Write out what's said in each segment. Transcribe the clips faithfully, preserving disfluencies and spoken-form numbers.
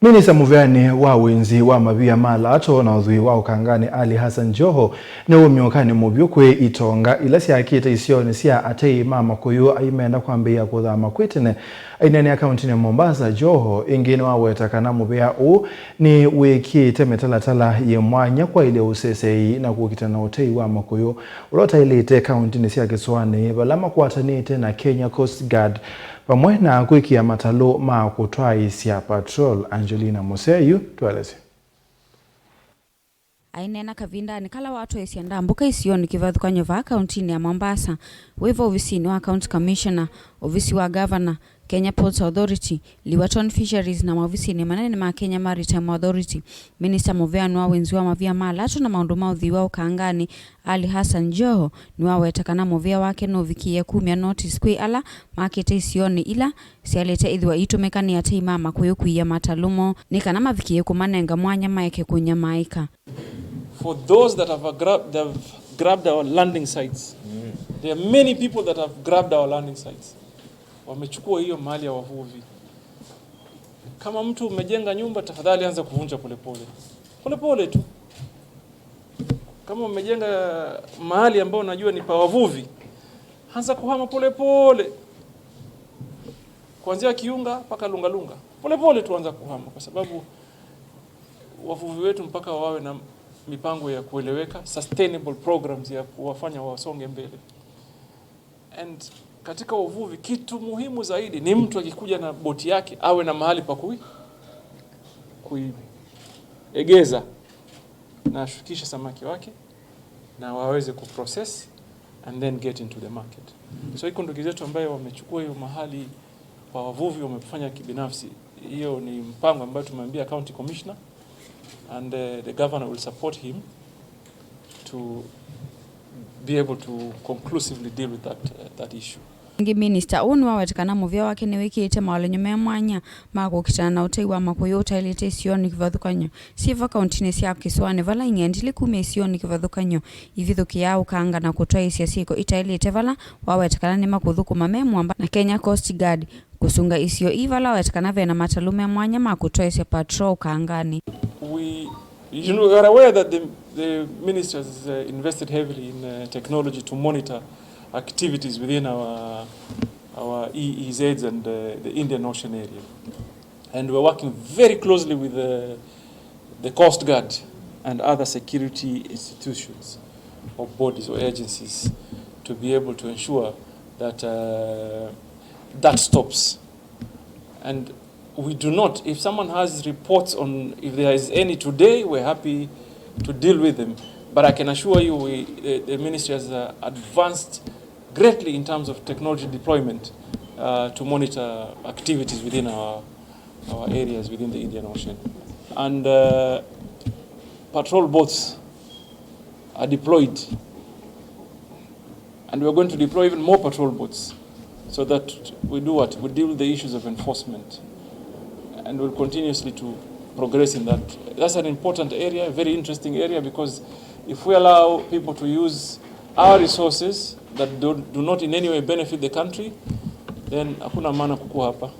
Minista mũvĩanĩ wa wĩnzi wa mavia ma lato na ũthwii wa ũkanganĩ Ali Hassan Joho nĩ ũmyũkanĩ mũvyũ kwĩ itonga ila syakĩte isionĩ sya atei ma Makũyũ aimenda kwambĩĩa kũthama kwĩ tene. Aineenea kauntinĩ ya Mombasa, Joho ĩngĩ nĩwaweta kana mũvĩa ũũ nĩwĩkĩĩte mĩtalatala yĩ mwanya kwaĩlya ũseseei na kũkitana ũtei wa Makũyũ ũla ũtaĩlĩte kauntinĩ sya kĩsũanĩ vala makwatanĩte na Kenya Coast Guard vamwe na kwĩkĩa matalũ ma kũtwaĩĩsya patrol. Angelina Mũseo yu tũelesye. Aineena kavindanĩ kala watwaĩĩsya ndambũka isionĩ kĩvathũkany'o vaa kauntinĩ ya Mombasa, wĩ vo ovisinĩ wa County Commissioner, ovisi wa Governor, Kenya Ports Authority, Liwaton Fisheries na maovisinĩ manene ma Kenya Maritime Authority, minista mũvĩanĩ wa wĩnzi wa mavia ma lato na maũndũ ma ũthwii wa ũkanganĩ, Ali Hassan Joho, nĩwaweta kana mũvĩa wake nũvikĩĩe kumya notice kwĩ ala makĩte isionĩ ila syaĩlĩte ĩthĩwa iitũmĩka nĩ atei ma Makũyũ kũia matalũ moo nĩ kana mavikĩĩe kũmanenga mwanya maeke kũnyamaĩka. For those that have, grab, that have grabbed our landing sites, there are many people that have grabbed our landing sites. Wamechukua hiyo mali ya wavuvi. Kama mtu umejenga nyumba, tafadhali anza kuvunja polepole. Polepole tu. Kama umejenga mahali ambao unajua ni pa wavuvi, anza kuhama polepole. Kuanzia Kiunga mpaka Lungalunga. Polepole tu anza kuhama kwa sababu wavuvi wetu mpaka wawe na mipango ya kueleweka, sustainable programs ya kuwafanya wasonge mbele. And katika uvuvi, kitu muhimu zaidi ni mtu akikuja na boti yake, awe na mahali pa kui-, kuiegeza na ashukishe samaki wake na waweze kuprocess and then get into the market. So iko ndugu zetu ambaye wamechukua hiyo mahali kwa wavuvi wamefanya kibinafsi. Hiyo ni mpango ambayo tumeambia county commissioner and, uh, the governor will support him to be able to conclusively deal with that, uh, that issue. Ĩngĩ, minista ũũ nĩwaweta kana mũvĩa wake nĩwĩkĩĩte maũlany'o me mwanya ma kũkitana na ũtei wa Makũyũ ũtaĩlĩte isionĩ kĩvathũkany'o syĩ vo kauntinĩ sya kĩsũanĩ vala ing'endilĩ kuma isionĩ kĩvathũkany'o ivithũkĩaa ũkanga na kũtwaĩĩsya syĩko itaĩlĩte vala waweta kana nĩmakũthũkũma me mũamba na Kenya Coast Guard kũsunga isio ii vala waweta kana ve na matalũ me mwanya ma kũtwaĩĩsya patrol ũkanganĩ. We, you know, we are aware that the, the ministry has, uh, invested heavily in, uh, technology to monitor activities within our, our E E Zs and, uh, the Indian Ocean area. And we're working very closely with the, the Coast Guard and other security institutions or bodies or agencies to be able to ensure that, uh, that stops. And we do not, if someone has reports on, if there is any today, we're happy to deal with them. But I can assure you, we, the, the ministry has, uh, advanced greatly in terms of technology deployment, uh, to monitor activities within our, our areas within the Indian Ocean. And, uh, patrol boats are deployed. And we're going to deploy even more patrol boats so that we do what? We deal with the issues of enforcement. And we'll continuously to progress in that. That's an important area, a very interesting area, because if we allow people to use our resources that do, do not in any way benefit the country, then hakuna maana kukua hapa.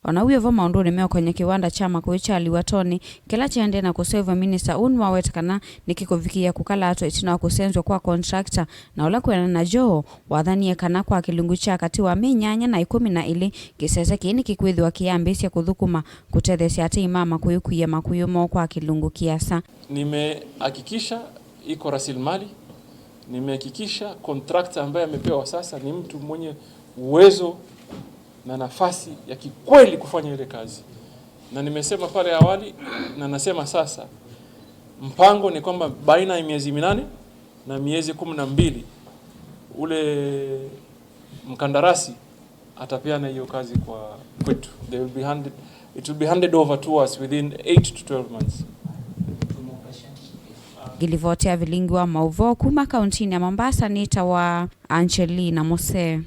O na wĩ vo maũndũnĩ meũkonya kĩwanda kya Makũyũ kya Liwatoni, kĩla kyaendee na kũseũvw'a, minista ũũ nĩwaweta kana nĩkĩkũvikĩĩa kũkalatwa ĩtina wa kũsenzw'a kwa contractor, na ũla kwĩanana na Joho wathanie kana kwa kĩlungu kya katĩ wa Mei nyanya na ĩkũmi na ĩlĩ, kĩsese kĩĩ nĩkĩkwĩthĩwa kĩyambĩĩsya kũthũkũma kũtetheesya atei ma Makũyũ kũia makũyũ moo kwa kĩlungu kĩasa. Nimehakikisha iko rasilimali, nimehakikisha contractor ambaye amepewa sasa ni mtu mwenye uwezo na nafasi ya kikweli kufanya ile kazi. Na nimesema pale awali, na nasema sasa, mpango ni kwamba baina ya miezi minane na miezi kumi na mbili, ule mkandarasi atapeana hiyo kazi kwa kwetu. They will be handed, it will be handed over to us within eight to twelve months. Ngilivoti ya vilingi wa maũvoo kuma kauntinĩ ya Mombasa nĩtawa Angelina Mose.